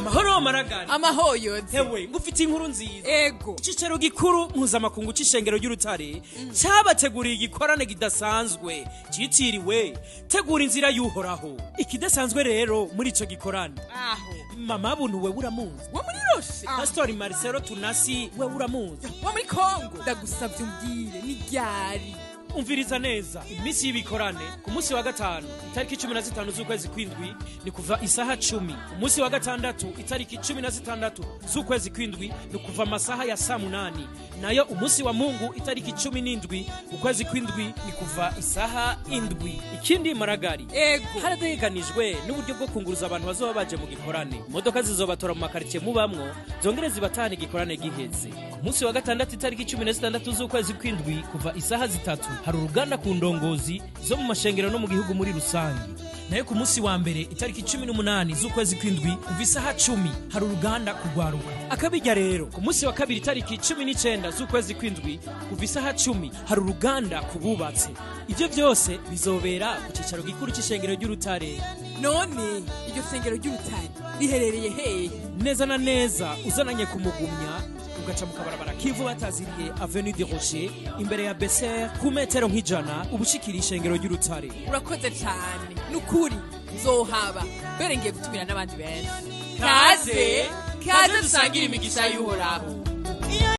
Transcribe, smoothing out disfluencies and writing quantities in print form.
Amahoro, Maragari. Amahoyozi. Hewe, ngufite inkuru nziza. Ego. Icicaro gikuru mpuzamakungu c'ishengero ry'Urutare cabateguriye igikorane kidasanzwe citiriwe "Tegura inzira y'Uhoraho". Ikidasanzwe rero muri ico gikorane, aho Mama Buntu, wewe uramuzi? Wo muri Roshe. Pastori Marcelo Tunasi, wewe uramuzi? Wo muri Kongo. Ndagusavye umbwire ni ryari. Umviriza neza iminsi y'ibikorane. Ku munsi wa gatanu, itariki 15 z'ukwezi kw'indwi, ni kuva isaha 10. Umunsi wa gatandatu, itariki 16 z'ukwezi kw'indwi, ni kuva amasaha ya saa 8. Nayo umunsi wa Mungu, itariki 17 ukwezi kw'indwi, ni kuva isaha 7. Ikindi, Maragari, Ego. harategekanijwe n'uburyo bwo kunguruza abantu bazoba baje mu gikorane. Imodoka zizobatora mu makaritsiye mubamwo, zongere zibatahana igikorane giheze. Ku munsi wa gatandatu, itariki 16 z'ukwezi kw'indwi, kuva isaha 3, hari uruganda ku ndongozi zo mu mashengero no mu gihugu muri rusange. Nayo ku munsi wa mbere, itariki 18 z'ukwezi kw'indwi, kuva isaha 10, hari uruganda kugwaruka akabijya. Rero ku munsi wa kabiri, itariki 19 z'ukwezi kw'indwi, kuva isaha 10, hari uruganda ku bubatse. Ibyo byose bizobera ku cicaro gikuru c'ishengero ry'Urutare. None iryo sengero ry'Urutare riherereye hehe? Neza na neza, uzananye kumugumya, ugaca mu kabarabara kivu bataziriye Avenue de Rocher, imbere ya Besser, ku metero nk'100, ubushikira ishengero ry'Urutare. Urakoze cane, nukuri nzohaba mbere ngiye gutumira n'abandi benshi. Kaze, kaze dusangire imigisha y'Uhoraho.